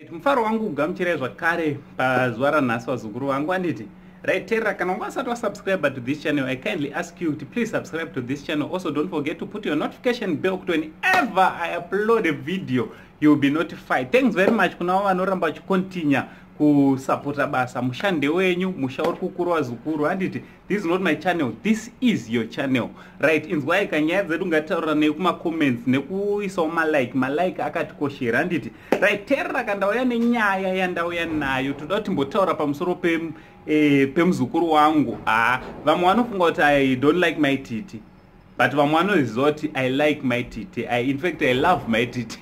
Mufaro wangu kugamuchirai zvakare pazuva ranhasi, vazukuru vangu, anditi? Right, teerera, kana wanga usati wasubscribe to this channel, I kindly ask you to please subscribe to this channel. Also, don't forget to put your notification bell kuti whenever I upload a video, you will be notified. Thanks very much kuna vavo vanoramba vachicontinue kusapota basa. Mushande wenyu, musha uri kukuru, vazukuru, handiti? This is not my channel, this is your channel, right? Inzwai kanyaya dzedu, ngatitauranei kumacomments nekuisawo malike. Malike akatikoshera, handiti? Right, teerera, kandauya nenyaya yandauya nayo, toda kuti timbotaura pamusoro pemuzukuru wangu. Ha, vamwe vanofunga kuti I don't like Mai Titi, but vamwe vanoziva kuti I like Mai Titi. In fact, I love Mai Titi.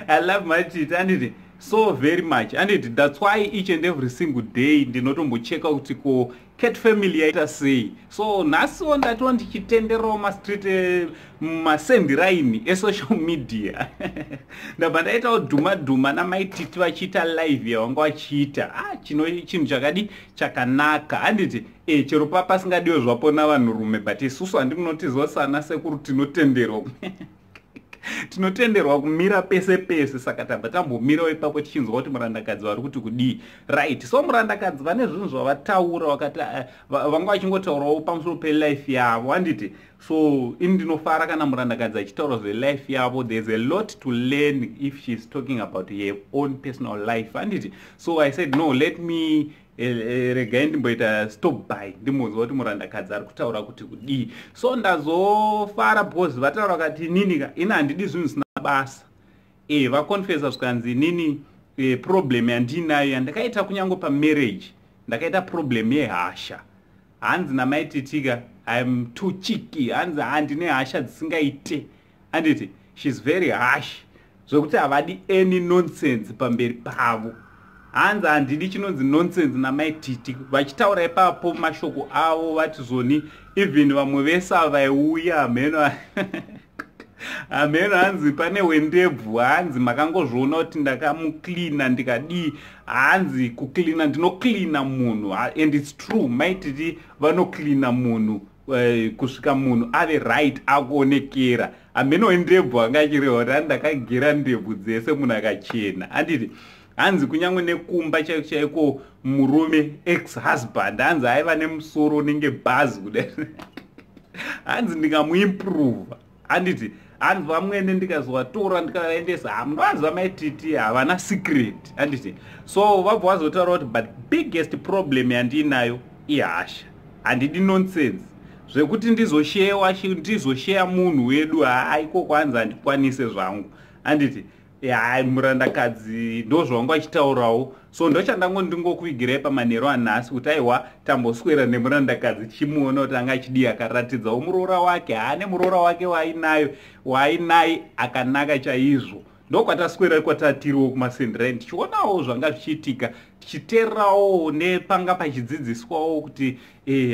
I love Mai Titi, handiti? So very much, handiti? That's why each and every single day ndinotombocheka kuti ko cat family yaita sei. So nhasiwo ndatiwo ndichitenderawo mastreet, masendiraini esocial media, ndabva ndaitawo dhuma dhuma naMai Titi vachiita live yavanga vachiita. Ah, chinhu chakadi chakanaka, handiti? Chero pasingadiwe zvapo navanhurume, but isusu handi munotiziva sana sekuru, tinotenderwa kumira pese pese. Saka tabva tambomirawo ipapo tichinzwa kuti murandakadzi vari kuti kudii, right? So murandakadzi vane zvinhu zvavataura, vakati vanga vachingotaurawo pamusoro pelife yavo, handiti? So ini ndinofara kana murandakadzi achitaura zvelife yavo. There's a lot to learn if she is talking about her own personal life, handiti? So I said, no, let me regai ndimboita stop by ndimbonzwa kuti murandakadzi ari kutaura kuti kudii. So ndazofara because vataura vakati, inini ka, ini handidi zvinhu zvisina basa. Vaconfessa zvikanzi, inini problem yandiinayo yandakaita kunyange pamarriage, ndakaita problem yehasha. Hanzi naMai Titi ka, I'm too cheeky. Hanzi handine hasha dzisingaite, handiti? She's very harsh zvekuti havadi any nonsense pamberi pavo. Hanzi handidi chinonzi nonsense naMai Titi. Vachitaura ipapo mashoko avo vati zvoni even vamwe vese vaiuya, hameno hameno, hanzi pane wendebvu, hanzi makangozviona kuti ndakamuklina ndikadii. Hanzi kuklina, ndinoklina munhu, and it's true, Mai Titi vanoklina munhu kusvika munhu ave right akuonekera. Hameno wendebvu anga achireva kuti hanzi ndakagera ndebvu dzese, munhu akachena, handiti? Hanzi kunyange nekumba chaiko chaiko, murume, ex husband, hanzi aiva nemusoro unenge bhazi kudai, hanzi ndikamuimprova, handiti? Hanzi vamwene ndikazovatora ndikavaendesa, hamunovaziva Mai Titi havana secret, handiti? So vabva vazotaura kuti, but biggest problem yandiinayo ihasha, handidi nonsense zvekuti ndizoshewa, ndizosheya munhu wedu. Haa, ikoko hanzi handikwanise zvangu, handiti? Hai, murandakadzi ndo zvavanga vachitaurawo. So ndochandango ndingokuvigirai pamanhero anhasi kuti aiwa, tamboswera nemurandakadzi tichimuona kuti anga achidii. Akaratidzawo muroora wake, haane muroora wake waainayo, waainai akanaka chaizvo. Ndokwataswera kwatatiriwo kumasendiraini tichionawo zvanga zvichiitika, tichiteererawo nepanga pachidzidziswawo kuti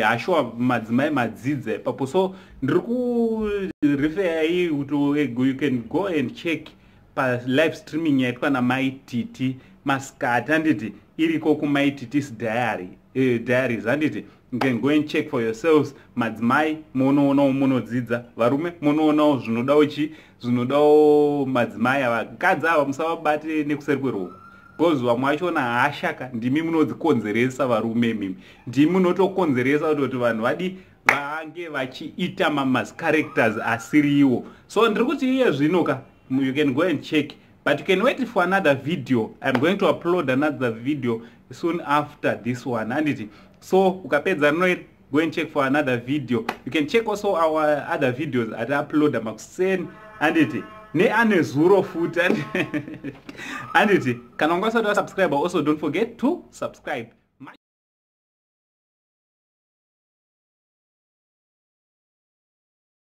hashuwa madzimai madzidza ipapo. So ndiri kurefeyai kuti you can go and check palive streaming yaitwa naMai Titi masikati, handiti? Iriko kuMai Titi's Diaries, handiti? You can go and check for yourselves. Madzimai munoonawo, munodzidza. Varume munoonawo zvinodawo chi zvinodawo madzimai ava. Vakadzi ava musavabate nekuseri kweruoko, because vamwe vachona hashaka ndimi munodzikonzeresa. Varume mimi ndimi munotokonzeresa kutoti vanhu vadi vange vachiita mamacharacters asiriwo. So ndiri kuti iye zvino ka, you can go and check, but you can wait for another video. I'm going to upload another video soon after this one, handiti? So ukapedza rino, go and check for another video. You can check also our other videos atiuploada makuseni, handiti? Neane zuro futi, handiti? Kana unga usati wasubscribe, also don't forget to subscribe.